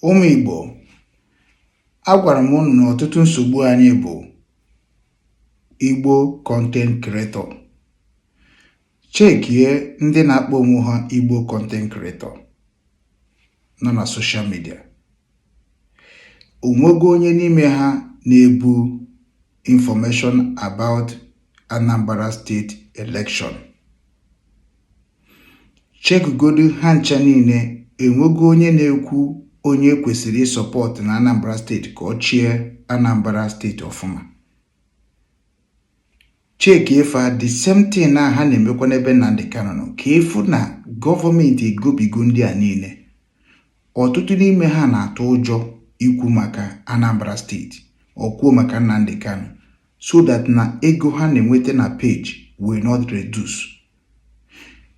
Ụmụ Igbo, agwara m unu na ọtụtụ nsogbu anyị bụ Igbo content creator. Chekie ndị na-akpọ onwe ha Igbo content creator nọ na social media. O nwego onye n'ime ha na-ebu information about Anambra State election? Chekugodu ha ncha niile, enwego onye na-ekwu onye kwesịrị ịsupport na Anambra Steeti ka ọ chịa Anambra Steeti ọfụma? Cheki ife the same thing na ha na-emekwa n'ebe Nnamdi Kanu nọ, ka ịfụ na gọọmenti egobigo ndị a niile. Ọtụtụ n'ime ha na-atụ ụjọ ikwu maka Anambra Steeti, ọkwuo maka Nnamdi Kanu, so that na ego ha na-enweta na page will not reduce.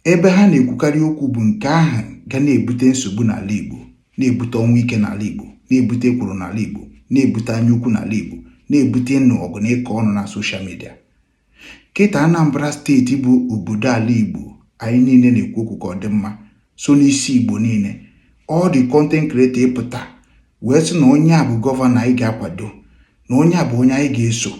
Ebe ha na-ekwukarị okwu bụ nke ahụ ga na-ebute nsogbu n'ala Igbo, na-ebute ọnwụ ike n'ala Igbo, na-ebute ekworo n'ala Igbo, na-ebute anyaukwu n'ala Igbo, na-ebute ịnụ ọgụ na ịkọ ọnụ na social media. Kịta Anambra Steeti bụ obodo ala Igbo anyị niile na-ekwu okwu ka ọ dị mma, so n'isi Igbo niile, all the content creator ịpụta wee sị na onye a bụ gọvanọ anyị ga-akwado, na onye a bụ onye anyị ga-eso,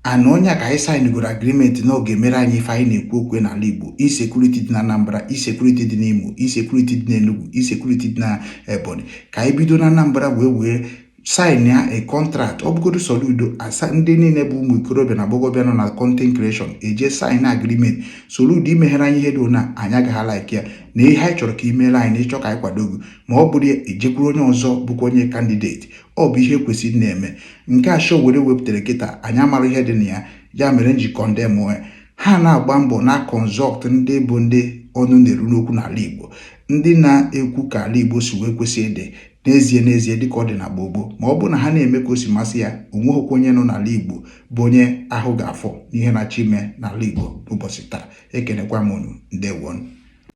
ana onye a ka anyị signigoro agreement na ọ ga-emere anyị ife anyị na-ekwu okwu n'ala Igbo: insecurity dị na Anambra, insecurity dị n'Imo, insecurity dị n'Enugu, insecurity dị na Ebonyi, ka anyị bido na Anambra wee sign ya a contract. Ọ bụgodo Soludo asa ndị niile bụ ụmụ ikorobịa na agbọghọbịa nọ na content creation eje sign agreement, Soludo imeghere anyị ihe dị na anyị agaghị like ya, na ihe anyị chọrọ ka imere anyị na ịchọ ka anyị kwado gị, ma ọ bụrụ ya ejekwuru onye ọzọ bụkwa onye candidate. Ọ bụ ihe kwesịrị na-eme. Nke a Sowore wepụtara kịta, anyị amara ihe dị na ya. Ya mere njikọ ndị mụọ ha na-agba mbọ na consult ndị bụ ndị ọnụ na-eru n'okwu n'ala Igbo, ndị na-ekwu ka ala Igbo si wee kwesị ịdị n'ezie n'ezie, dịka ọ dị na gboo gboo. Ma ọ bụrụ na ha na-eme ka o si masị ya, onweghịkwa onye nọ n'ala Igbo bụ onye ahụ ga-afọ n'ihe na-achọ ime n'ala Igbo n'ụbọchị taa. Ekenekwa m unu, ndewonu.